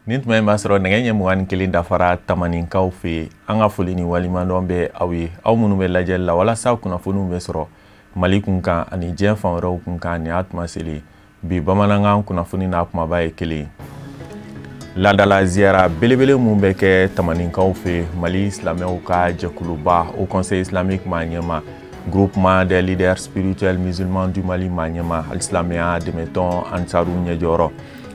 Nin tuma in b'a sɔrɔ nɛgɛ ɲɛ 21 dafara Tamaninkaw fɛ yen. An ka foli ni waleɲumandɔn bɛ aw ye, aw minnu bɛ lajɛli la walasa kunnafoniw bɛ sɔrɔ Mali kun kan ani diɲɛ fan wɛrɛw kun kan. Nin y'a tuma selen bi bamanankan kunnafoni n'a kumaba ye kelen. Laadala ziyara belebele mun bɛ kɛ Tamaninkaw fɛ, Mali silamɛw ka jɛkuluba Haut Conseil islamique maa ɲɛma, Groupement des leaders spirituels musulmans du Mali maa ɲɛma, alisilamɛya dɛmɛtɔn Ansaru ɲɛjɔyɔrɔ,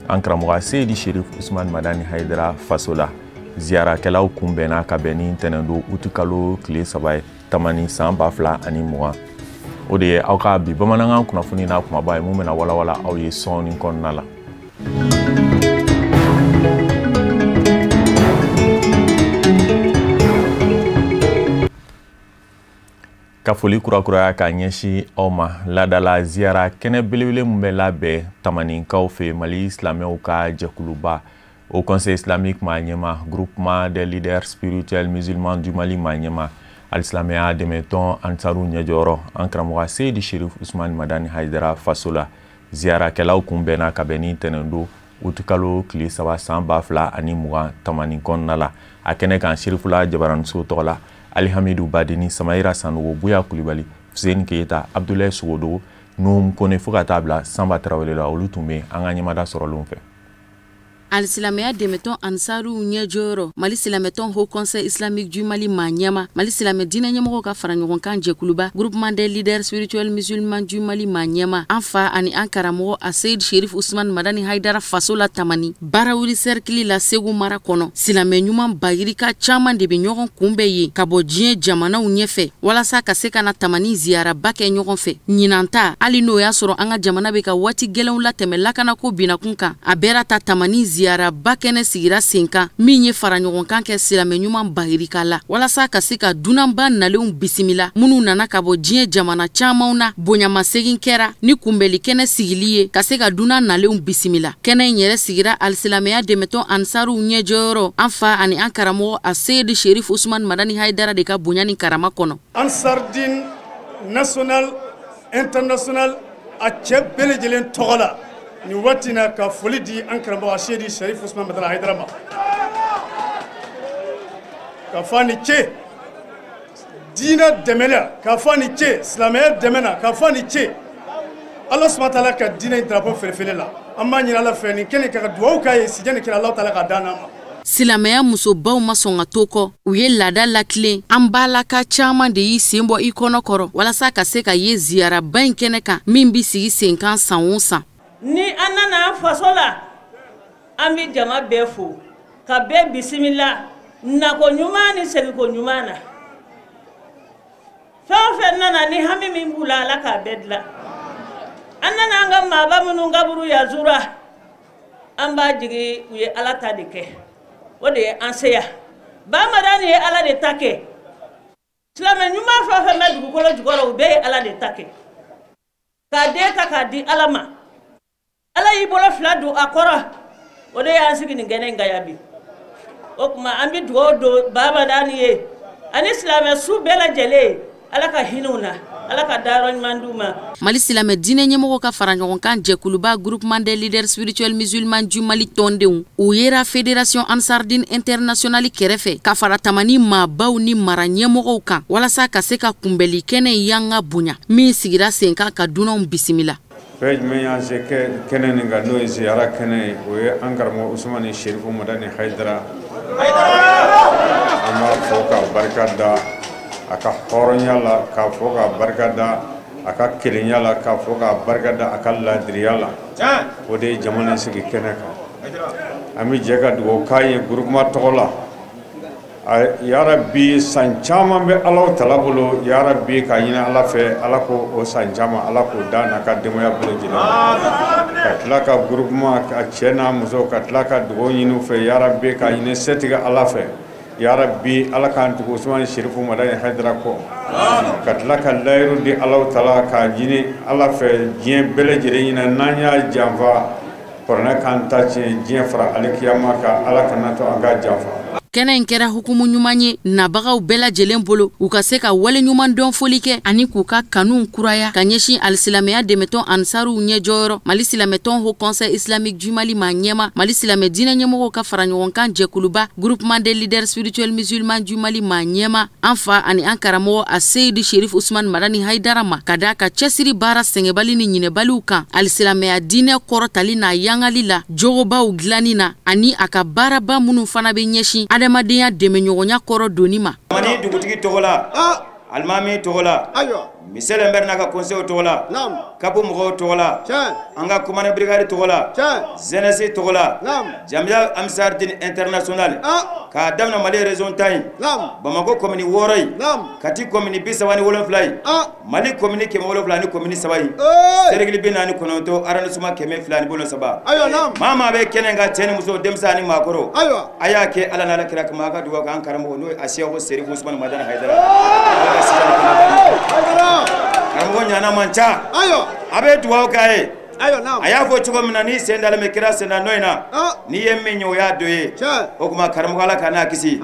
an karamɔgɔ Seyidi Sherif Usman Madani Hayidara faso la. Ziyarakɛlaw kunbɛnna ka bɛn ni ntɛnɛndon uti kalo tile 3 ye Tamani san 2020. O de ye aw ka bi bamanankan kunnafoni n'a kumaba ye mun bɛna walawala aw ye sɔɔni kɔnɔna la. Ka foli kurakuraya k'a ɲɛsin aw ma. Laadala ziyara kɛnɛ belebele mun bɛ labɛn Tamaninkaw fɛ, Mali silamɛw ka jɛkuluba Haut Conseil islamique maa ɲɛma, Groupement des leaders spirituels musulmans du Mali maa ɲɛma, alisilamɛya dɛmɛtɔn Ansaru ɲɛjɔyɔrɔ, an karamɔgɔ Seyidi Sherif Usman Madani Hayidara faso la. Ziyarakɛlaw kunbɛnna ka bɛn ni ntɛnɛndon uti kalo tile 3 san 2020 Tamani kɔnɔna la. A kɛnɛ kan Sherifula Jabaraniso tɔgɔ la, Alihamidu Badini, Samayira Sanogo, Buya Kulibali, Fuseni Keyita, Abdulayi Sogodogo, Nuhum Kone fo ka taa bila Sanba Tarawele la, olu tun bɛ an ka ɲɛmada sɔrɔlenw fɛ. Alisilamɛya dɛmɛtɔn Ansaru ɲɛjɔyɔrɔ, Mali silamɛtɔn Haut Conseil islamique du Mali maa ɲɛma, Mali silamɛ diinɛ ɲɛmɔgɔw ka fara ɲɔgɔn kan jɛkuluba Groupement des leaders spirituels musulmans du Mali maa ɲɛma, an fa ani an karamɔgɔ Aseyid Sherif Usman Madani Hayidara faso la Tamani, Barawuli cercle la Segu mara kɔnɔ. Silamɛ ɲuman bayirika caman de bɛ ɲɔgɔn kunbɛn yen ka bɔ diɲɛ jamanaw ɲɛfɛ walasa ka se ka na Tamani ziyaraba kɛ ɲɔgɔn fɛ. Ɲinan ta, hali n'o y'a sɔrɔ an ka jamana bɛ ka waati gɛlɛnw latɛmɛ lakanako binakun kan, a bɛra ta Tamani ziyaraba kɛnɛ sigira sen kan min ye fara ɲɔgɔn kan kɛ silamɛ ɲuman bayirika la walasa ka se ka dunanba nalenw bisimila minnu nana ka bɔ diɲɛ jamana camanw na. Bonyamasegin kɛra ni kunbɛli kɛnɛ sigili ye ka se ka dunan nalenw bisimila. Kɛnɛ in yɛrɛ sigira alisilamɛya dɛmɛtɔn Ansaruw ɲɛjɔyɔrɔ, an fa ani an karamɔgɔ Aseyidi Sherif Usman Madani Hayidara de ka bonya ni karama kɔnɔ. Ansardine national international a cɛ bɛɛ lajɛlen tɔgɔ la nin waati na ka foli di an karamɔgɔ Seyidi Sherif Usman Madani Hayidara ma, ka fɔ a ni ce diinɛ dɛmɛ la, ka fɔ a ni ce silamɛya dɛmɛ na, ka fɔ a ni ce Ala subahana taala ka diinɛ drapeau feerefeere la. An b'a ɲini Ala fɛ nin kɛnɛ ka dugawu k'a ye, sijɛ nin kɛra Ala taala ka d'an ma. Silamɛya musobaw ma sɔn ka to kɔ, u ye laada latilen. An balaka caman de y'i sen bɔ i kɔnɔ kɔrɔ walasa ka se ka ye ziyaraba in kɛnɛ kan min bi sigi sen kan san o san. Ni an nana an faso la, an bɛ jama bɛɛ fo ka bɛɛ bisimila nako ɲuman ni seginko ɲuman na. Fɛn o fɛn nana ni hami min b'u la, Ala k'a bɛɛ dilan. An nana an ka maaba minnu kaburu yazura, an b'a jigi u ye Ala ta de kɛ, o de ye an se yan. Ba Madani ye Ala de ta kɛ. Silamɛ ɲuman fɛn o fɛn bɛ dugukolo jukɔrɔ, u bɛɛ ye Ala de ta kɛ. K'a den ta k'a di Ala ma, Ala y'i bolo fila don a kɔrɔ, o de y'an sigi nin kɛnɛ in kan yan bi. O tuma an bɛ dugawu don Ba Madani ye ani silamɛ su bɛɛ lajɛlen, Ala ka hinɛ u na, Ala ka dayɔrɔ ɲuman d'u ma. Mali silamɛ diinɛ ɲɛmɔgɔw ka fara ɲɔgɔn kan jɛkuluba Groupement des leaders spirituels musulmans du Mali tɔndenw, u yera Fédération Ansardine internationale kɛrɛfɛ ka fara Tamani maabaw ni mara ɲɛmɔgɔw kan walasa ka se ka kunbɛli kɛnɛ yanga bonya min sigira sen kan ka dunanw bisimila. Fɛn jumɛn y'an se kɛnɛ nin kan, n'o ye ziyara kɛnɛ ye, o ye an karamɔgɔ Usumani Serifu Madani Hayidara. An b'a fɔ ka barika da a ka hɔrɔnya la, k'a fɔ ka barika da a ka kelenya la, k'a fɔ ka barika da a ka ladiriya la. O de ye jamana sigi kɛnɛ kan. An bɛ jɛ ka dugawu k'a ye groupement tɔgɔ la. Yarabi, san caman bɛ Ala tala bolo, yarabi, k'a ɲini Ala fɛ, Ala ko o san caman, Ala k'o da n'a ka denbaya bɛɛ lajɛlen, ka tila ka groupement a cɛ n'a muso, ka tila ka dugawu ɲini u fɛ, yarabi, k'a ɲini setigi Ala fɛ, yarabi, Ala k'an tugu Usumani Serifu Madani Hayidara kɔ, ka tila ka layiru di Ala tala, k'a ɲini Ala fɛ diɲɛ bɛɛ lajɛlen ɲinɛ n'an y'a janfa, kuranɛ k'an ta tiɲɛ diɲɛ fara alikiyama kan, Ala kana to an ka janfa. Kɛnɛ in kɛra hukumu ɲuman ye nabagaw bɛɛ lajɛlen bolo, u ka se ka wale ɲuman dɔn foli kɛ ani k'u ka kanuw kuraya ka ɲɛsin alisilamɛya dɛmɛtɔn Ansaruw ɲɛjɔyɔrɔ, Mali silamɛtɔn Haut Conseil islamique du Mali maa ɲɛma, Mali silamɛ diinɛ ɲɛmɔgɔw ka fara ɲɔgɔn kan jɛkuluba, Groupement des leaders spirituels musulmans du Mali maa ɲɛma, an fa ani an karamɔgɔ Aseyidu Sherif Usman Madani Hayidara ma, ka d'a ka cɛsiri baara sɛgɛnbali ni ɲinɛbaliw kan alisilamɛya diinɛ kɔrɔtali n'a yangali la, jogobaw dilanni na, ani a ka baaraba minnu fana bɛ ɲɛsin adamadenya dɛmɛɲɔgɔnya kɔrɔ donni ma. Mali dugutigi tɔgɔ la, alimami tɔgɔ la, monsieur le maire n'a ka conseil tɔgɔ la, kapu mɔgɔw tɔgɔ la, an ka commandant brigade tɔgɔ la, jeunesse tɔgɔ la, Jamia Ansar Dine international, k'a daminɛ Mali région 10 ye, Bamakɔ commune 6 ye, Kati commune 37 ye, Mali commune 700 ani commune 3 ye, cercle 49, arrondissement 273. Maa maa bɛ kɛnɛ kan, cɛ ni muso, denmisɛn ani maakɔrɔ, a y'a kɛ Ala n'Ala kira kama, a ka dugawu k'an karamɔgɔ n'o ye Asiyako Serifu Usumani Madani Hayidara. Karamɔgɔ ɲana man ca, a bɛ dugawu k'a ye. A y'a fɔ cogo min na, n'i sen dalen bɛ kira sen na nɔ in na, n'i ye min ye o y'a dɔ ye. O tuma karamɔgɔ, Ala ka n'a kisi,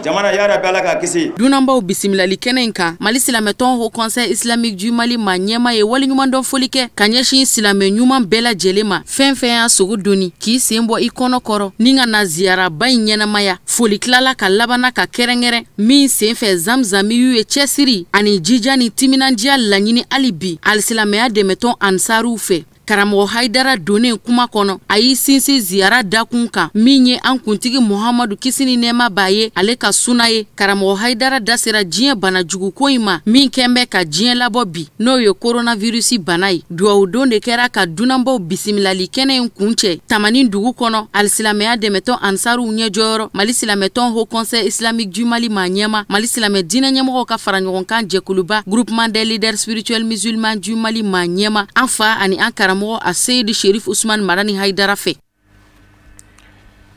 jamana yarabi Ala k'a kisi. Dunanbaw bisimilali kɛnɛ in kan, Mali silamɛtɔn Haut Conseil islamique du Mali maa ɲɛma ye waleɲumandɔn foli kɛ ka ɲɛsin silamɛ ɲuman bɛɛ lajɛlen ma, fɛn fɛn y'a sogo doni k'i sen bɔ i kɔnɔ kɔrɔ ni ka na ziyaraba in ɲɛnamaya. Foli tilala ka labanna ka kɛrɛnkɛrɛn min senfɛ, Zamzamiyu ye cɛsiri ani jija ni timinandiya laɲini hali bi alisilamɛya dɛmɛtɔn Ansaruw fɛ. Karamɔgɔ Hayidara donnen kuma kɔnɔ, a y'i sinsin ziyara dakun kan min ye an kuntigi Muhamadu, kisi ni nɛɛma b'a ye, ale ka suna ye. Karamɔgɔ Hayidara da sera diɲɛ bana juguko in ma min kɛn bɛ ka diɲɛ labɔ bi, n'o ye coronavirus bana ye. Duwawu don de kɛra ka dunanbaw bisimilali kɛnɛ in kuncɛ Tamani dugu kɔnɔ, alisilamɛya dɛmɛtɔn Ansaruw ɲɛjɔyɔrɔ, Mali silamɛtɔn Haut Conseil islamique du Mali maa ɲɛma, Mali silamɛ diinɛ ɲɛmɔgɔw ka fara ɲɔgɔn kan jɛkuluba, Groupement des leaders spirituels musulmans du Mali maa ɲɛma, an fa ani an karamɔgɔ Aseyidu Sherif Usman Madani Hayidara fɛ.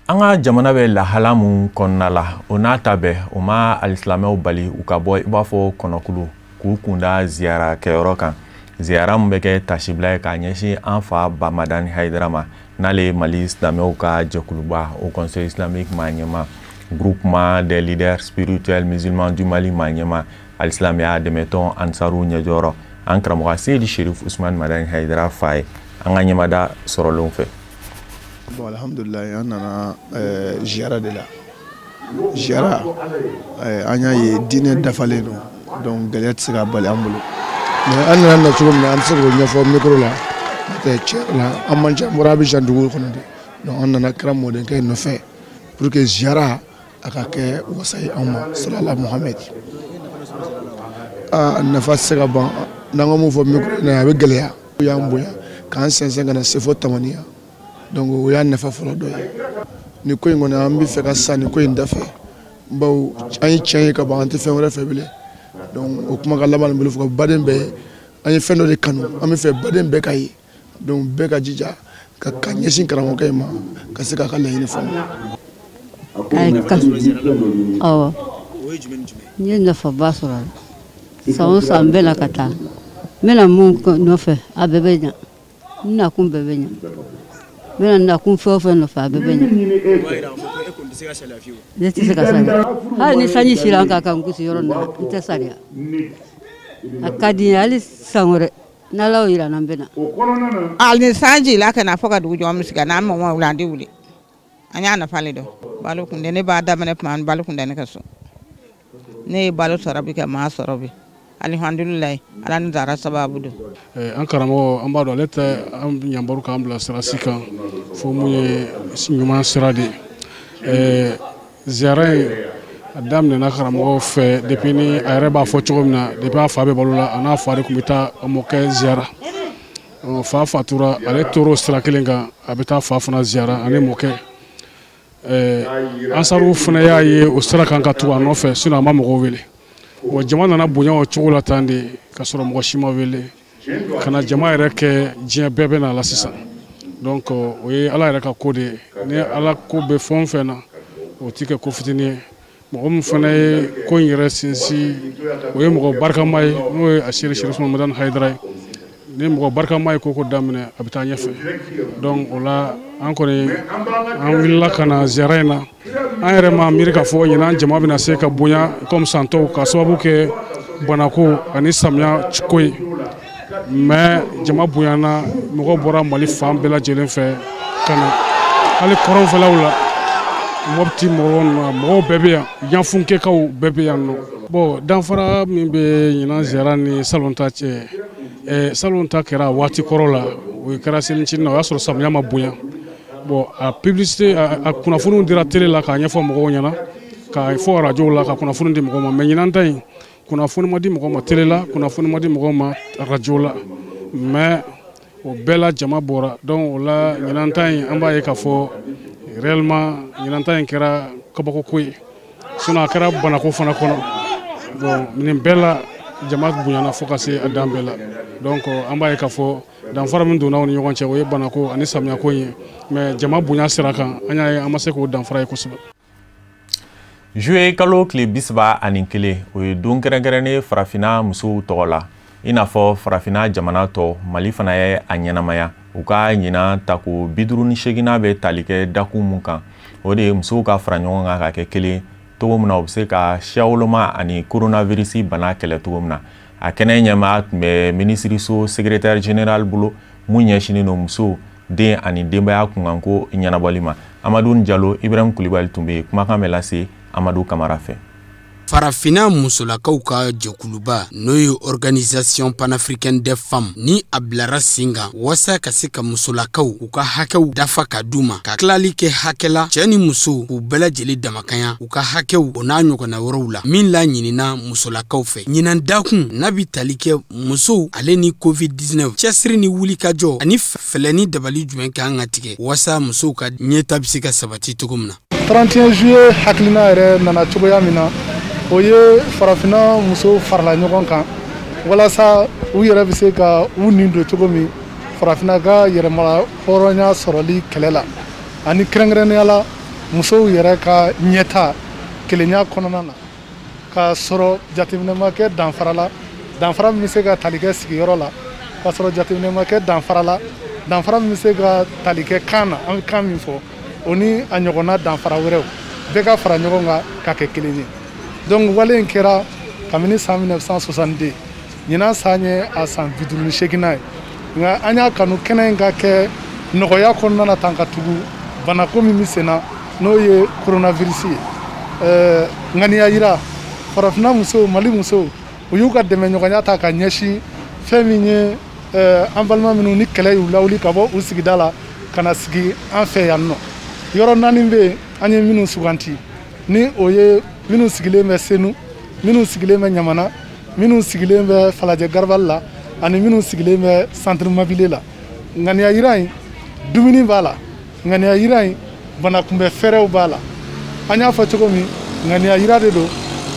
An ka jamana bɛ lahala mun kɔnɔna la, o n'a ta bɛɛ, o ma alisilamɛw bali u ka bɔ i b'a fɔ kɔnɔkulu k'u kunda ziyara kɛyɔrɔ kan, ziyara mun bɛ kɛ tasibila ye k'a ɲɛsin an fa Ba Madani Hayidara ma, n'ale ye Mali silamɛw ka jɛkuluba Haut Conseil islamique maa ɲɛma, Groupement des leaders spirituels musulmans du Mali maa ɲɛma, alisilamɛya dɛmɛtɔn Ansaru ɲɛjɔyɔrɔ, an karamɔgɔ Aseyidi Sherif Usman Madani Hayidara fa ye, an ka ɲɛmada sɔrɔlenw fɛ. Bon, alhamdulilayi, an nana ziyara de la. Ziyara, an y'a ye diinɛ dafalen don, donc gɛlɛya tɛ se ka bali an bolo. Mais an nana na cogo min na, an tɛ se k'o ɲɛfɔ micro la, n'o tɛ tiɲɛ yɛrɛ la, an man ca, an bɔra Abidjan dugu kɔnɔ de. Donc an nana kira mɔdenkɛ nɔfɛ pour que ziyara a ka kɛ wasa ye anw ma, salala Muhamɛd. Aa, nafa tɛ se ka ban, n'an ko mun fɔ micro in na, a bɛ gɛlɛya. U y'an bonya k'an sɛnsɛn ka na se fo Tamaniya, donc o y'a nafa fɔlɔ dɔ ye. Nin ko in kɔni, an bɛ fɛ ka sa nin ko in dafɛ, bawo an ye tiɲɛ ye ka ban, an tɛ fɛn wɛrɛ fɛ bilen. Donc o kuma ka laban nin bolo fo ka baden bɛɛ, an ye fɛn dɔ de kanu, an bɛ fɛ baden bɛɛ ka ye, donc bɛɛ ka jija ka ɲɛsin karamɔgɔkɛ in ma ka se k'a ka laɲini faamu. Awɔ, n ye nafaba sɔrɔ a la. San o san n bɛ na ka taa, n bɛna mun nɔfɛ, a bɛɛ bɛ ɲa, n nakun bɛɛ bɛ ɲa, n bɛna nakun fɛn o fɛn nɔfɛ, a bɛɛ bɛ ɲa. Ne tɛ se ka saliya, hali ni sanji sera an kan ka n gosi yɔrɔ nin na, n tɛ saliya. A ka di n ye hali san wɛrɛ n'Ala y'o yira n na, n bɛ na. Hali ni sanji la ka na fo ka dugu jɔ, an bɛ sigi n'an mɔgɔ wuli, an tɛ wuli. An y'a nafa le dɔn. Balo kun tɛ ne b'a daminɛ tuma min, balo kun tɛ ne ka so. Ne ye balo sɔrɔ bi ka maa sɔrɔ bi. Alihamdulilayi, Ala ni zara sababu don. An karamɔgɔ, an b'a dɔn ale tɛ an ɲanbaru k'an bila sira si kan fo mun ye ɲuman sira de ye. Ziyara in a daminɛna karamɔgɔ fɛ depuis ni a yɛrɛ b'a fɔ cogo min na, depuis a fa bɛ balo la, a n'a fa de tun bɛ taa a mɔkɛ ziyara. Fa fatura, ale tor'o sira kelen kan, a bɛ taa fa fana ziyara ani mɔkɛ. Ansaruw fana y'a ye o sira kan ka tugu a nɔfɛ, sinon a ma mɔgɔw wele. Wa jama nana bonya o cogo la tan de, ka sɔrɔ mɔgɔ si ma wele ka na jama yɛrɛ kɛ diɲɛ bɛɛ bɛ na la sisan. Donc o ye Ala yɛrɛ ka ko de ye. Ni Ala ko bɛ fɛn o fɛn na, o ti kɛ ko fitinin ye. Mɔgɔ min fana ye ko in yɛrɛ sinsin, o ye mɔgɔ barikama ye, n'o ye Aseri Sherif Usman Madani Hayidara ye. Ni mɔgɔ barikama ye ko daminɛ, a bɛ taa ɲɛfɛ. Donc o la, an kɔni an wulila ka na ziyara in na. An yɛrɛ ma miiri k'a fɔ ɲinan jama bɛna se ka bonya comme san tɔw, ka sababu kɛ banako ani samiya ko ye. Mais jama bonyana, mɔgɔw bɔra Mali fan bɛɛ lajɛlen fɛ ka na, hali kɔrɔnfɛlaw la, Mopti mɔgɔw ninnu, mɔgɔw bɛɛ bɛ yan, Yanfunkɛkaw bɛɛ bɛ yan nɔ. Bon, danfara min bɛ ɲinan ziyara ni salon ta cɛ, salon ta kɛra waati kɔrɔ la, o kɛra selicinin na, o y'a sɔrɔ samiya ma bonya. Bon, a publicité, a kunnafoniw dira télé la k'a ɲɛfɔ mɔgɔw ɲɛna, k'a fɔ radio la ka kunnafoni di mɔgɔw ma. Mais ɲinan ta in, kunnafoni ma di mɔgɔw ma télé la, kunnafoni ma di mɔgɔw ma radio la, mais o bɛɛ la jama bɔra. Donc o la, ɲinan ta in, an b'a ye k'a fɔ réellement ɲinan ta in kɛra kabako ko ye, sinon a kɛra banako fana kɔnɔ. Bon, nin bɛɛ la jama bonyana fo ka se a dan bɛɛ la. Donc an b'a ye k'a fɔ danfara min donna u ni ɲɔgɔn cɛ, o ye banako ani samiyako ye, mais jama bonya sira kan, an y'a ye an ma se k'o danfara ye kosɛbɛ. Juillet kalo tile 31, o ye don kɛrɛnkɛrɛnnen farafinna musow tɔgɔ la. I n'a fɔ farafinna jamana tɔ, Mali fana ye a ɲɛnamaya. U ka ɲinan tako 58nan bɛ tali kɛ dakun mun kan, o de ye musow ka fara ɲɔgɔn kan ka kɛ kelen cogo min na, u bɛ se ka siyawoloma ani coronavirus bana kɛlɛ cogo min na. A kɛnɛ ɲɛmaa tun bɛ minisiriso secrétaire général bolo mun ɲɛsinnen don musow, den ani denbaya kunkanko ɲɛnabɔli ma, Amadu Jalo. Ibrahim Kulibali tun bɛ yen. Kumakan bɛ lase Amadu Kamara fɛ. Farafinna musolakaw ka jɛkuluba, n'o ye Organisation panafricaine des femmes, ni a bilara sen kan waasa ka se ka musolakaw u ka hakɛw dafa ka d'u ma, ka tilali kɛ hakɛ la cɛɛ ni muso k'u bɛɛ lajɛlen damakanya u ka hakɛw, o n'a ɲɔgɔnna wɛrɛw la min la ɲinina musolakaw fɛ. Ɲinan dakun n'a bi tali kɛ musow ale ni COVID-19, cɛsiri ni wulikajɔ ani fɛlɛ ni dabali jumɛn kan ka tigɛ waasa musow ka ɲɛta bɛ se ka sabati cogo min na. 31 juillet hakilina yɛrɛ nana cogoya min na, o ye farafinna musow farala ɲɔgɔn kan walasa u yɛrɛ bɛ se ka u nin don cogo min farafinna ka yɛrɛmara hɔrɔnya sɔrɔli kɛlɛ la, ani kɛrɛnkɛrɛnnenya la musow yɛrɛ ka ɲɛta kelenya kɔnɔna na, k'a sɔrɔ jateminɛ ma kɛ danfara la, danfara min bɛ se ka tali kɛ sigiyɔrɔ la, k'a sɔrɔ jateminɛ ma kɛ danfara la, danfara min bɛ se ka tali kɛ kan na, an bɛ kan min fɔ, o ni a ɲɔgɔnna danfara wɛrɛw, bɛɛ ka fara ɲɔgɔn kan ka kɛ kelen ye. Donc wale in kɛra kabini san 1962, ɲinan san ye a san 58nan ye. Nka an y'a kanu kɛnɛ in ka kɛ nɔgɔya kɔnɔna na tan, ka tugu banako min bɛ sen na, n'o ye coronavirus ye. Ŋaniya yira farafinna musow, Mali musow, u y'u ka dɛmɛɲɔgɔnya ta ka ɲɛsin fɛn min ye an balima minnu ni kɛlɛ y'u lawuli ka bɔ u sigida la ka na sigi an fɛ yan nɔ. Yɔrɔ naani bɛ yen an ye minnu suganti, ni o ye minnu sigilen bɛ Senu, minnu sigilen bɛ Ɲamana, minnu sigilen bɛ Falajɛ Garabali la, ani minnu sigilen bɛ Centre Mabile la. Ŋaniya yira in, dumuni b'a la, ŋaniya yira in, banakunbɛ fɛɛrɛw b'a la. An y'a fɔ cogo min, ŋaniya yira de don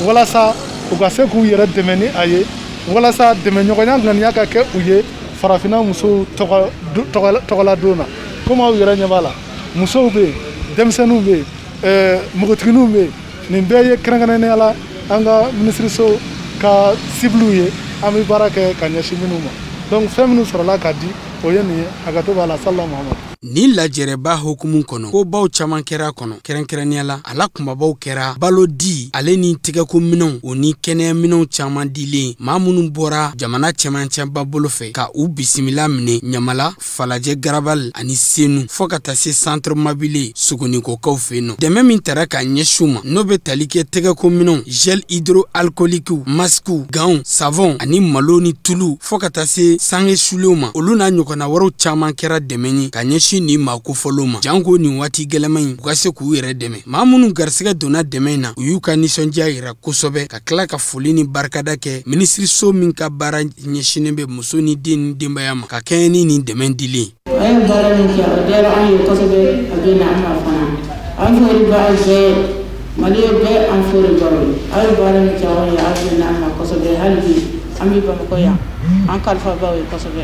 walasa u ka se k'u yɛrɛ dɛmɛ ni a ye, walasa dɛmɛɲɔgɔnya ŋaniya ka kɛ u ye farafinna musow tɔgɔla don na. Komi aw yɛrɛ ɲɛ b'a la, musow bɛ yen, denmisɛnninw bɛ yen, npogotigininw bɛ yen. Nin bɛɛ ye kɛrɛnkɛrɛnnenya la an ka minisiriso ka cible ye, an bɛ baara kɛ ka ɲɛsin minnu ma. Donc fɛn minnu sɔrɔla ka di, o ye nin ye. Hakɛto b'a la. Sallallahu Muhammad. Nin lajɛrɛba hokumu kɔnɔ, kobaw caman kɛra kɔnɔ, kɛrɛnkɛrɛnnenya la a la kunbabaw kɛra balo di ale ni tɛgɛko minɛnw, o ni kɛnɛyaminɛnw caman dilen maa minnu bɔra jamana cɛmancɛba bolo fɛ ka u bisimila minɛ Ɲamala, Falajɛ Garabali ani Senu, fɔɔ ka taa se Centre Mabile Sogonikokaw fɛ yen nɔ. Dɛmɛ min tara ka ɲɛsin u ma, n'o bɛ tali kɛ tɛgɛko minɛnw, gel hydroalcoolique, masques, gants, savon ani malo ni tulu, fɔɔ ka taa se sange sulenw ma, olu n'a ɲɔgɔnna wɛrɛw caman kɛra dɛmɛ ye ka ɲɛsin nin maa kofɔlenw ma, janko nin waati gɛlɛman in, u ka se k'u yɛrɛ dɛmɛ. Maa minnu garisɛgɛ donna dɛmɛ in na, u y'u ka nisɔndiya yira kosɛbɛ, ka tila ka foli ni barikada kɛ minisiriso min ka baara ɲɛsinnen bɛ muso ni den ni denbaya ma, ka kɛɲɛ ni nin dɛmɛ dilen. A ye baara min kɛ, o diyara an ye kosɛbɛ, a bɛ na an ma fana. An foli b'a bɛɛ, Mali bɛɛ, an foli b'aw ye. Aw ye baara min kɛ anw ye, aw bɛ na an ma kosɛbɛ. Hali bi an bɛ Bamakɔ yan, an kalifa b'aw ye kosɛbɛ.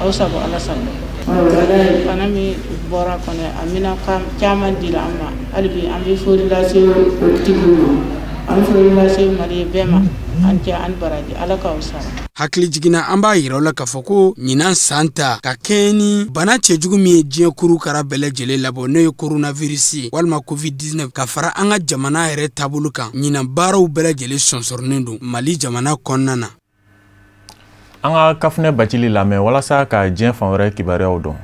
Aw sago, Ala sago. Walayi, bana min bɔra kɔnɔ, a minɛn caman dira an ma. Hali bi an bɛ foli lase o tigiw ma, an bɛ foli lase Mali bɛɛ ma. An cɛ an baraji, Ala k'aw sara. Hakili jiginna, an b'a yira la k'a fɔ ko ɲinan san ta ka kɛɲɛ ni bana cɛjugu min ye diɲɛ kuru kara bɛɛ lajɛlen labɔ, n'o ye coronavirus ye walima COVID-19, ka fara an ka jamana yɛrɛ taabolo kan, ɲinan baaraw bɛɛ lajɛlen sɔnsɔrɔnen don Mali jamana kɔnɔna na. An ka Kafunɛ Bacili lamɛn walasa ka diɲɛ fan wɛrɛ kibaruyaw dɔn.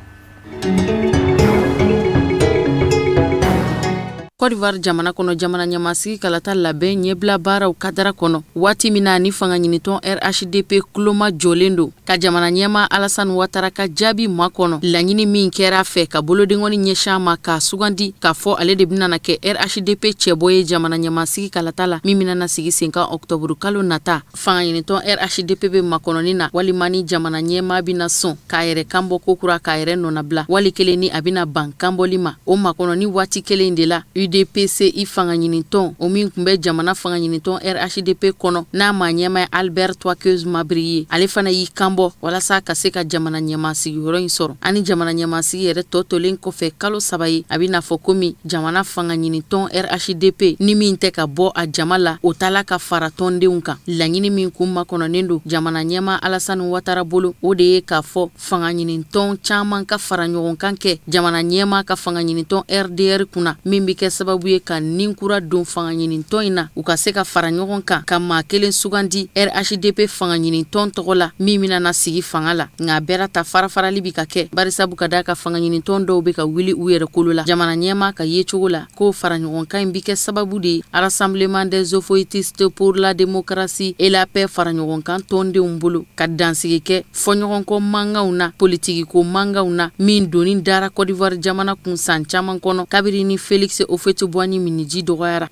Côte d'Ivoire jamana kɔnɔ, jamana ɲɛmasigi kalata labɛn ɲɛbila baaraw kadara kɔnɔ, waati min na ni fanga ɲinitɔn RHDP kuloma jɔlen don ka jamana ɲɛma Alassane Ouattara ka jaabi makɔnɔ, laɲini min kɛra fɛ ka bolodenkɔni ɲɛsin a ma k'a sugandi k'a fɔ ale de bɛna kɛ RHDP cɛbɔ ye jamana ɲɛmasigi kalata la min bɛna sigi sen kan ɔkutɔburu kalo nata. Fanga ɲinitɔn RHDP bɛ makɔnɔni na walima ni jamana ɲɛma bɛna sɔn k'a yɛrɛ kanbɔ kokura k'a yɛrɛ nɔnabila, wali kelen ni a bɛna ban kanbɔli ma. O makɔnɔni waati kelen de la, UDPCI fanga ɲinitɔn, o min tun bɛ jamana fanga ɲinitɔn RHDP kɔnɔ, n'a maa ɲɛma ye Albert Toikeuze Mabri ye, ale fana y'i kanbɔ walasa ka se ka jamana ɲɛma sigiyɔrɔ in sɔrɔ. Ani jamana ɲɛmasigi yɛrɛ tɔ tolen kɔfɛ kalo 3 ye, a bɛ n'a fɔ komi jamana fanga ɲinitɔn RHDP ni min tɛ ka bɔ a jama la, o taala ka fara tɔndenw kan. Laɲini min kun makɔnɔnen don jamana ɲɛma Alassane Ouattara bolo, o de ye k'a fɔ fanga ɲinitɔn caman ka fara ɲɔgɔn kan kɛ jamana ɲɛma ka fanga ɲinitɔn RDR kunna, min bɛ kɛ sababu ye ka nin kura don fanga ɲinitɔn in na, u ka se ka fara ɲɔgɔn kan ka maa kelen sugandi RHDP fanga ɲinitɔn tɔgɔ la min bɛna na sigi fanga la. Nka a bɛɛ ta farafarali bi ka kɛ, barisabu ka d'a ka fanga ɲinitɔn dɔw bɛ ka wuli u yɛrɛ kolo la jamana ɲɛma ka yecogo la, k'o fara ɲɔgɔn kan in bi kɛ sababu de ye Rassemblement des Houphouëtistes pour la démocratie et la paix fara ɲɔgɔn kan tɔndenw bolo ka dansigi kɛ fɔɲɔgɔnkɔ mankanw na, politikiko mankanw na min doni dara Côte d'Ivoire jamana kun san caman kɔnɔ kabiri ni Félix Houphouët-Boigny miniji dɔgɔyara.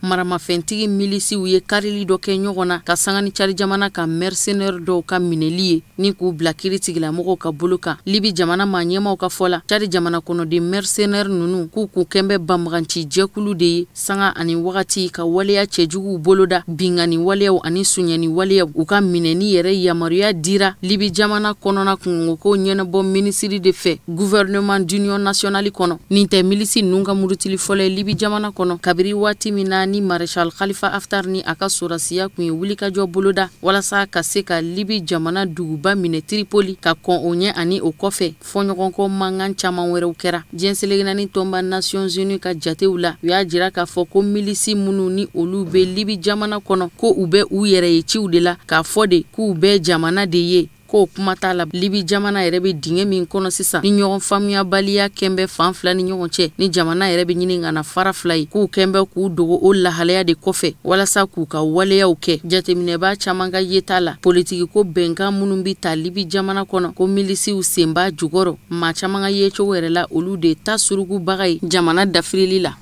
Maramafɛntigi milisiw ye karili dɔ kɛ ɲɔgɔn na ka sanga ni Cari jamana ka mercenaire dɔw ka minɛli ye ni k'u bila kiiri tigilamɔgɔw ka bolo kan. Libi jamana maa ɲɛmaw ka fɔ la, Cari jamana kɔnɔden mercenaire ninnu k'u kun kɛn bɛ banbaganci jɛkulu de ye sanga ani wagati ka waleya cɛjuguw boloda, binkanni waleyaw ani suɲɛni waleyaw. U ka minɛni yɛrɛ yamaruya dira Libi jamana kɔnɔna kungoko ɲɛnabɔ minisiri de fɛ gouvernement d'union nationale kɔnɔ. Nin tɛ milisi ninnu ka murutili fɔlɔ ye Libi jamana kɔnɔ kabiri waati min na ni Maréchal Khalifa Haftar ni a ka sɔrɔdasiya kun ye wulikajɔ boloda walasa ka se ka Libi jamana duguba minɛ Tripoli, ka kɔn o ɲɛ ani o kɔfɛ fɔɲɔgɔnkɔ mankan caman wɛrɛw kɛra. Diɲɛ seleke naani tɔnba Nations Unies ka jatew la, u y'a jira k'a fɔ ko milisi minnu ni olu bɛ Libi jamana kɔnɔ, ko u bɛ u yɛrɛ ye ciw de la k'a fɔ de k'u bɛ jamana de ye, k'o kuma t'a la. Libi jamana yɛrɛ bɛ dingɛ min kɔnɔ sisan ni ɲɔgɔn faamuyabaliya kɛn bɛ fan fila ni ɲɔgɔn cɛ, ni jamana yɛrɛ bɛ ɲini ka na fara fila ye, k'u kɛn bɛ k'u dogo o lahalaya de kɔfɛ walasa k'u ka waleyaw kɛ. Jateminɛbaa caman ka yeta la, politiki ko bɛnkan minnu bɛ ta Libi jamana kɔnɔ, ko milisiw sen b'a jukɔrɔ, maa caman ka yecogo yɛrɛ la, olu de ta surukubaga ye jamana dafirili la.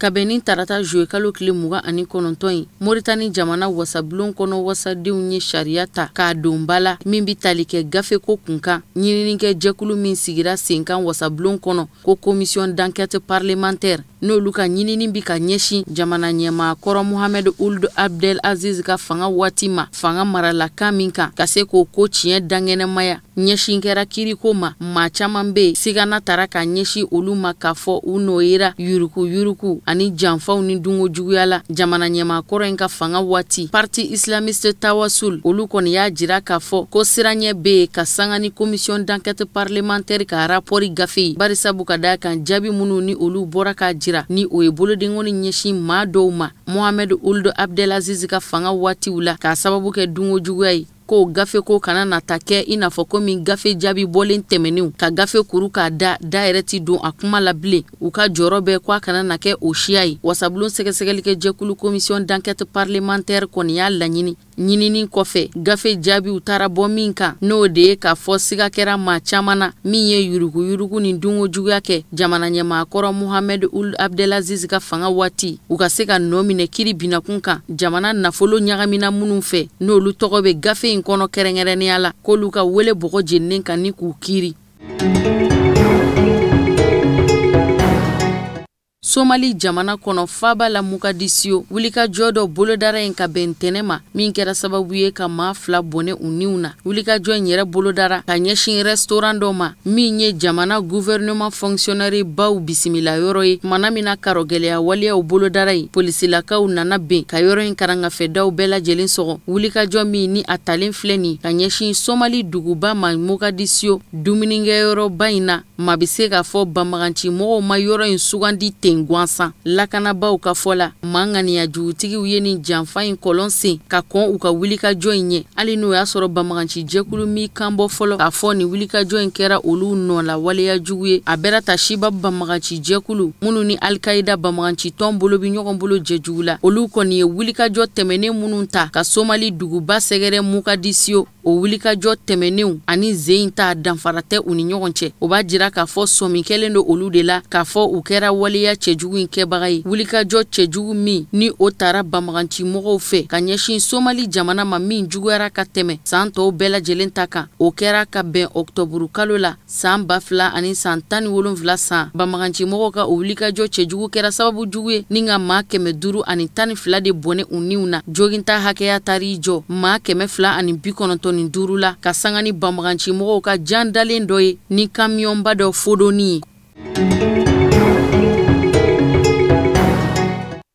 Kabini tarata juillet kalo tile 29 ye, Moritani jamana wasabulon kɔnɔ wasadenw ye sariya ta k'a don ba la min bɛ tali kɛ gafeko kunkan. Ɲininikɛ jɛkulu min sigira sen kan wasabulon kɔnɔ ko commission d'enquête parlementaire, n'olu ka ɲinini bi ka ɲɛsin jamana ɲɛmaa kɔrɔ Mohamed Ould Abdel Aziz ka fanga waati ma, fanga maralakan min kan, ka se k'o ko tiɲɛ dankɛnɛmaya. Ɲɛsin kɛra kiriko ma, maa caman bɛ yen sigana tara ka ɲɛsin olu ma k'a fɔ u nɔ yera yuruku yuruku ani janfaw ni dungo juguya la jamana ɲɛmaa kɔrɔ in ka fanga waati. Parti islamiste Tawasul, olu kɔni y'a jira k'a fɔ ko siranɲɛ bɛ yen ka sanga ni commission d'enquête parlementaire ka rapport gafe ye, barisabu ka d'a kan jaabi minnu ni olu bɔra k'a jira ni o ye bolodenkɔni ɲɛsin maa dɔw ma Mohamed Ould Abdelaziz ka fanga waatiw la k'a sababu kɛ dungo juguya ye, ko gafe ko kana nata kɛ i n'a fɔ komi gafe jaabi bɔlen tɛmɛnenw ka gafe kuru k'a da da yɛrɛ ti don a kuma la bilen. U ka jɔyɔrɔ bɛ ko a kana na kɛ o siya ye. Wasabulon sɛgɛsɛgɛlikɛ jɛkulu commission d'enquête parlementaire kɔni y'a laɲini ɲinini kɔfɛ gafe jaabiw taara bɔ min kan, n'o de ye k'a fɔ siga kɛra maa caman na min ye yuruguyurugu ni dungo juguya kɛ jamana ɲɛmaa kɔrɔ Mohamed Ould Abdelaziz ka fanga waati, u ka se ka nɔ minɛ kiri binakun kan jamana nafolo ɲagamina minnu fɛ, n'olu tɔgɔ bɛ gafe in kɔnɔ kɛrɛnkɛrɛnnenya la, k'olu ka wele bɔgɔ jeninen kan ni k'u kiri. Somali jamana kɔnɔ faaba la Mogadiscio. Wulikajɔ dɔ bolodara yen ka bɛn ntɛnɛn ma min kɛra sababu ye ka maa 2 bɔnɛ u niw na. Wulikajɔ in yɛrɛ bolodara ka ɲɛsin restaurant dɔ ma min ye jamana gouvernement fonctionnaire baw bisimila yɔrɔ ye. Tumana min na karɔgɛlɛya waleyaw bolodara yen, polisilakaw nana ben ka yɔrɔ in karangafɛdaw bɛɛ lajɛlen sɔgɔ. Wulikajɔ min ni a talen filɛ nin ka ɲɛsin Somali duguba ma Mogadiscio dumunikɛyɔrɔba in na, maa bɛ se k'a fɔ banbaganci mɔgɔw ma yɔrɔ in sugandi ten gansan. Lakanabaaw ka fɔ la, maa ŋaniya jugutigiw ye nin janfa in kɔlɔn sen ka kɔn u ka wulikajɔ in ɲɛ, hali n'o y'a sɔrɔ banbaganci jɛkulu min kan bɔ fɔlɔ k'a fɔ nin wulikajɔ in kɛra olu nɔ la waleya jugu ye. A bɛra ta Shiba banbaganci jɛkulu minnu ni Al-Qaïda banbaganci tɔn bolo bɛ ɲɔgɔn bolo jɛjugu la, olu kɔni ye wulikajɔ tɛmɛnen minnu ta ka Somali duguba sɛgɛrɛ Mogadiscio. O wulikajɔ tɛmɛnenw ani ze in ta danfara tɛ u ni ɲɔgɔn cɛ. O b'a jira k'a fɔ sɔmi kɛlen don olu de la k'a fɔ u kɛra waleya cɛjugu in kɛbaga ye. Wulikajɔ cɛjugu min ni o taara banbaganci mɔgɔw fɛ ka ɲɛsin Somali jamana ma min juguyara ka tɛmɛ san tɔw bɛɛ lajɛlen ta kan, o kɛra ka bɛn ɔkutɔburu kalo la san 2017 san. Banbaganci mɔgɔw ka o wulikajɔ cɛjugu kɛra sababu jugu ye ni ka maa 512 de bɔnɛ u niw na. Joginta hakɛya taar'i jɔ maa 295 la ka sanga ni banbaganci mɔgɔw ka jan dalen dɔ ye ni kamiyɔnba dɔ fodonni ye.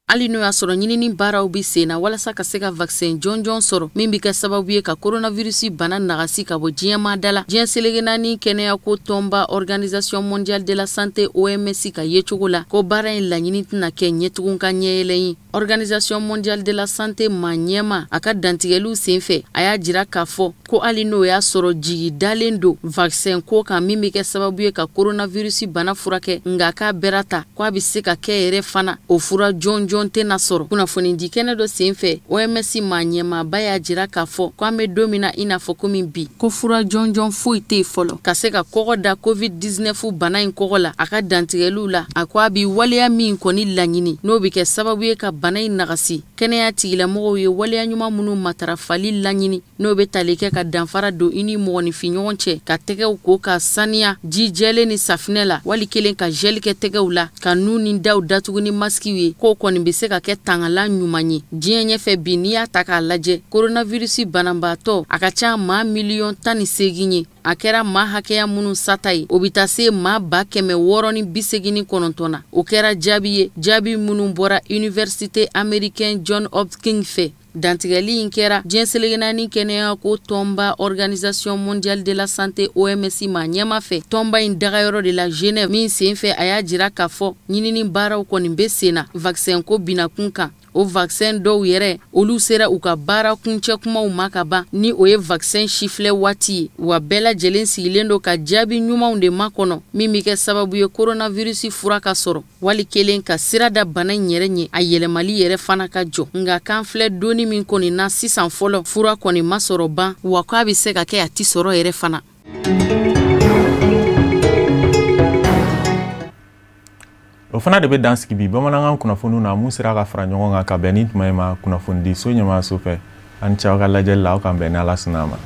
Hali n'o y'a sɔrɔ ɲinini baaraw bɛ sen na walasa ka se ka vaccin jɔnjɔn sɔrɔ min bɛ kɛ sababu ye ka coronavirus bana nagasi ka bɔ diɲɛmaa da la, diɲɛ seleke naani kɛnɛyako tɔnba Organisation mondiale de la santé OMS ka yecogo la ko baara in laɲini tɛna kɛ ɲɛtugun ka ɲɛyɛlɛn ye. Organisation mondiale de la santé maa ɲɛma a ka dantigɛliw senfɛ, a y'a jira k'a fɔ ko hali n'o y'a sɔrɔ jigi dalen don vaccin ko kan min bɛ kɛ sababu ye ka coronavirus bana furakɛ, nka k'a bɛra ta ko a bɛ se ka kɛ yɛrɛ fana o fura jɔnjɔn tɛna sɔrɔ. Kunnafonidi kɛnɛ dɔ senfɛ, OMS maa ɲɛmaaba y'a jira k'a fɔ ko an bɛ don min na i n'a fɔ komi bi, ko fura jɔnjɔn foyi tɛ yen fɔlɔ ka se ka kɔgɔ da COVID-19 bana in kɔgɔ la. A ka dantigɛliw la, a ko a bi waleya min kɔni laɲini n'o bɛ kɛ sababu ye ka bana in nagasi, kɛnɛya tigilamɔgɔw ye waleya ɲuman minnu matarafali laɲini n'o bɛ tali kɛ ka danfara don i ni mɔgɔninfin ɲɔgɔn cɛ, ka tɛgɛw ko ka saniya ji jɛlen ni safinɛ la, wali kelen ka gel kɛ tɛgɛw la, ka nun ni daw datugu ni masikiw ye, k'o kɔni bɛ se ka kɛ tangalan ɲuman ye. Diɲɛ ɲɛfɛ bi, n'i y'a ta k'a lajɛ, coronavirus banabaatɔ a ka ca maa 18 millions ye. A kɛra maa hakɛya minnu sata ye, o bɛ taa se maa 689 na. O kɛra jaabi ye, jaabi minnu bɔra Université américaine John Hopkins fɛ. Dantigɛli in kɛra diɲɛ seleke naani kɛnɛyako tɔnba Organisation mondiale de la santé OMS maa ɲɛma fɛ tɔnba in dagayɔrɔ de la Genève, min senfɛ a y'a jira k'a fɔ ɲinini baaraw kɔni bɛ sen na vaccin ko binakun kan. O vaccin dɔw yɛrɛ, olu sera u ka baara kuncɛ kumaw ma ka ban, ni o ye vaccin sifilɛ waati ye, wa bɛɛ lajɛlen sigilen don ka jaabi ɲumanw de makɔnɔ min bɛ kɛ sababu ye coronavirus fura ka sɔrɔ, wali kelen ka sira da bana in yɛrɛ ɲɛ, a yɛlɛmali yɛrɛ fana ka jɔ. Nka k'an filɛ donni min kɔni na sisan fɔlɔ, fura kɔni ma sɔrɔ ban, wa k'a bɛ se ka kɛ a ti sɔrɔ yɛrɛ fana. O fana de bɛ dan sigi bi bamanankan kunnafoniw na mun sera ka fara ɲɔgɔn kan ka bɛn ni tuma in ma kunnafonidi so ɲɛmaaso fɛ. An ni ce aw ka lajɛli la, aw k'an bɛn ni Ala sɔnna a ma.